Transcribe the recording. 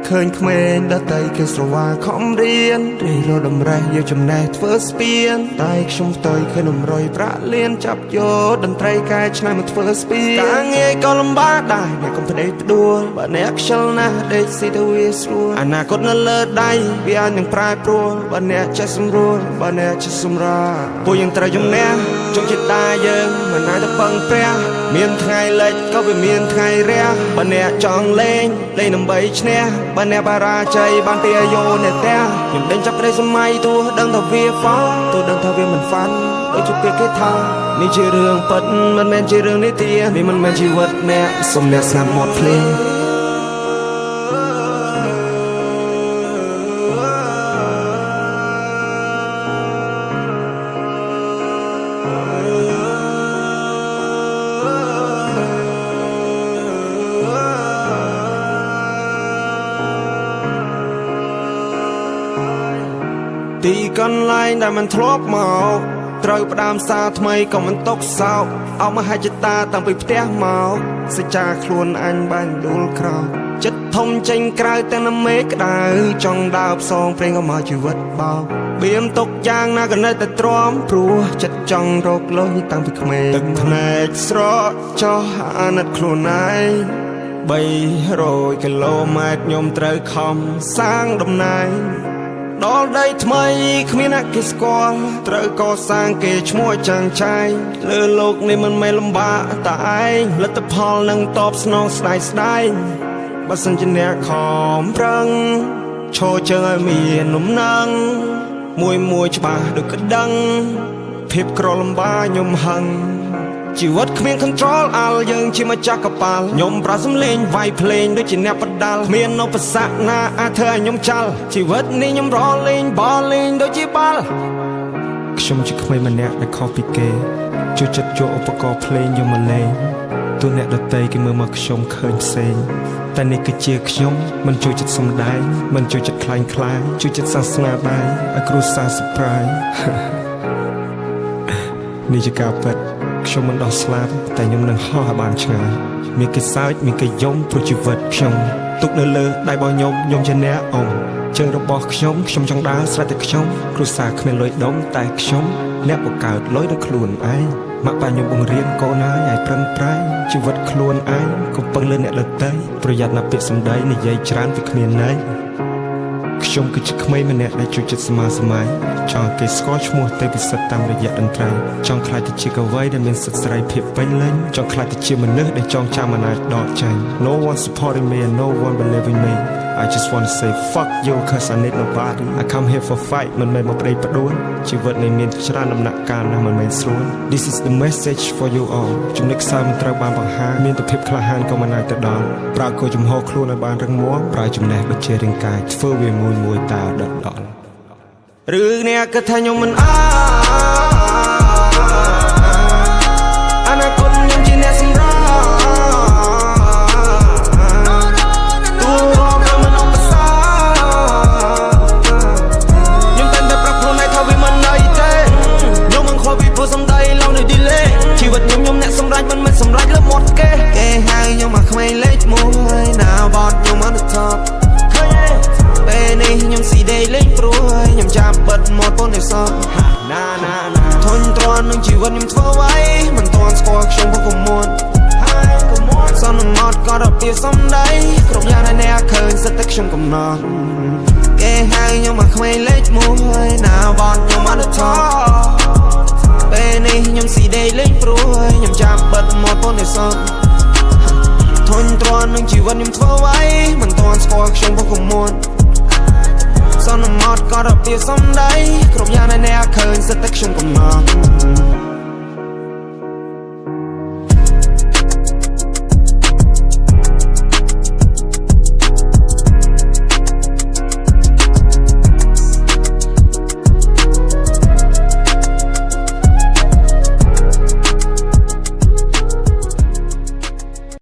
ឃើញក្មេងដតីគេស្រវាខំរៀនរិះរតម្រេះយកចំណេះធ្វើស្ពានតែខ្ញុំផ្ទុយឃើញនំរយប្រាក់លៀនចាប់យកតន្ត្រីកែច្នៃមកធ្វើស្ពានការងារក៏លំបាកដែរអ្នកកុំផ្ដេកផ្ដួលបើអ្នកខ្ជិលណាស់ដេកស៊ីទៅវាស្រួលអនាគតនៅលើដៃវាអាចនឹងប្រែប្រួលបើអ្នកចេះសម្រួលបើអ្នកចេះសម្រាពួកយើងត្រូវជំនះជោគជតាយើងមិនអាចទៅពឹងព្រះមានថ្ងៃលិចក៏វាមានថ្ងៃរះបើអ្នកចង់លេងលេងដើម្បីឈ្នះបើអ្នកបារាជ័យបានពីអាយុអ្នកផ្ទះខ្ញុំដេញចាប់ក្តីសម័យទោះដឹងថាវាហ្វាទោះដឹងថាវាមិនហ្វាន់ដូចជាពាក្យគេថានេះជារឿងពិតមិនមែនជារឿងនិទាននេះមិនមែនជីវិតអ្នកសុំអ្នកស្ងាត់មាត់ភ្លេងទីកន្លែងដែលមិនធ្លាប់មកត្រូវផ្ដើមសារថ្មីក៏មិនຕົកសោកអោមហិច្ចតាតាំងពីផ្ទះមកសច្ចាខ្លួនអញបាញ់ដួលក្រោកចិត្តធំចេញក្រៅទាំងនៅមេឃក្តៅចង់ដើរផ្សងព្រេងក៏មកជីវិតបោកបៀមຕົកយ៉ាងណាក៏នៅតែទ្រាំព្រោះចិត្តចង់រកលុយតាំងពីក្មេងទឹកភ្នែកស្រកចោះអាណិតខ្លួនឯង300គីឡូម៉ែត្រខ្ញុំត្រូវខំសាងដំណែងដល់ដីថ្មីគ្មានអ្នកគេស្គាល់ត្រូវកសាងគេឈ្មោះចាំងចែងលើលោកនេះមិនមែនលំបាកតែឯងលទ្ធផលនឹងតបស្នងស្ដាយស្ដាយបើសិនជាអ្នកខំប្រឹងឈរជើងឲ្យមាននំណឹងមួយមួយច្បាស់ដូចក្តឹងភាពក្រលំបាកខ្ញុំហឹងជីវិតគ្មាន control អាល់យើងជាម្ចាស់កប៉ាល់ខ្ញុំប្រាសំលេងវាយភ្លេងដូចជាអ្នកបដាល់គ្មានឧបសគ្គណាអាចធ្វើឲ្យខ្ញុំចាល់ជីវិតនេះខ្ញុំរលេងបលេងដូចជាបាល់ខ្ញុំជាក្មេងម្នាក់ដែលខុសពីគេចូលចិត្តយកឧបករណ៍ភ្លេងយកមកលេងទោះអ្នកដទៃគេមើលមកខ្ញុំឃើញផ្សេងតែនេះគឺជាខ្ញុំមិនចូលចិត្តសំដែងមិនចូលចិត្តខ្លែងខ្លាយចូលចិត្តសាសនាដៃឲ្យគ្រួសារ surprise នេះជាការពិតខ្ញុំមិនដោះស្លាប់តែខ្ញុំនឹងហោះឲ្យបានឆ្ងាយមានគេសើចមានគេយំព្រោះជីវិតខ្ញុំទុកនៅលើដៃរបស់ខ្ញុំខ្ញុំជាអ្នកអ៊ំជើងរបស់ខ្ញុំខ្ញុំចង់ដើរស្រេចតែខ្ញុំគ្រួសារគ្មានលុយដុំតែខ្ញុំអ្នកបង្កើតលុយដោយខ្លួនឯងម៉ាក់ប៉ាខ្ញុំបង្រៀនកូនហើយឲ្យប្រឹងប្រែងជីវិតខ្លួនឯងកុំពឹងលើអ្នកដទៃប្រយ័ត្នណាពាក្យសម្ដីនិយាយច្រើនវាគ្មានន័យខ្ញុំគឺជាក្មេងម្នាក់ដែលចូលចិត្តសមាសម័យចង់ឲ្យគេស្គាល់ឈ្មោះទេពិសិដ្ឋតាមរយៈតន្ត្រីចង់ក្លាយទៅជាកវីដែលមានសិទ្ធិសេរីភាពពេញលេញចង់ក្លាយទៅជាមនុស្សដែលចងចាំមិនអាចដកចេញ No one supporting me and no one believing me. I just want to say fuck you, 'cause I need nobody. I come here for fight មិនមែនមកប្តីផ្ដួលជីវិតនេះមានច្រើនដំណាក់កាលណាស់មិនមែនស្រួល This is the message for you all. ចំណុចខ្សោយមិនត្រូវបានបង្ហាញមានតែភាពក្លាហានក៏មិនអាចទៅដល់ប្រើគោលជំហរខ្លួនឲ្យបានរឹងមាំប្រើចំណេះបញ្ជារាងកាយធ្វើវាមួយមួយតើដិតដល់ឬអ្នកគិតថាខ្ញុំមិនអអនាគតខ្ញុំជាអ្នកសម្រាប់ទូរំនៅមិនឧបសគ្គខ្ញុំតែងតែប្រាប់ខ្លួនឯងថាវាមិនអីទេខ្ញុំមិនខ្វល់ពីព្រោះសំដីឡងនៅ delay ជីវិតខ្ញុំខ្ញុំអ្នកសម្រេចមិនមែនសម្រេចលើមាត់គេគេហៅខ្ញុំមកក្មេងលេខមួយណាបត់ខ្ញុំ on the top ឃើញទេពេលនេះខ្ញុំស៊ីដេលេងព្រួយខ្ញុំចាប់បិទមាត់ពនឲ្យសោះណាណាណាធុញទ្រាន់នឹងជីវិតខ្ញុំធ្វើអ្វីមិនទាន់ស្គាល់ខ្ញុំផងកុំមុនសន្មត់ក៏របៀបសំដីគ្រប់យ៉ាងដែលអ្នកឃើញសិតតែខ្ញុំកំណត់គេហៅខ្ញុំមកក្មេងលេខមួយណាបត់ខ្ញុំ on the top ពេលនេះខ្ញុំស៊ីដេលេងព្រួយខ្ញុំចាប់បិទមាត់ពនឲ្យសោះធុញទ្រាន់នឹងជីវិតខ្ញុំធ្វើអ្វីមិនទាន់ស្គាល់ខ្ញុំផងកុំមុនសន្មត់ក៏របៀបសំដីគ្រប់យ៉ាងដែលអ្នកឃើញសិតតែខ្ញុំកំណត់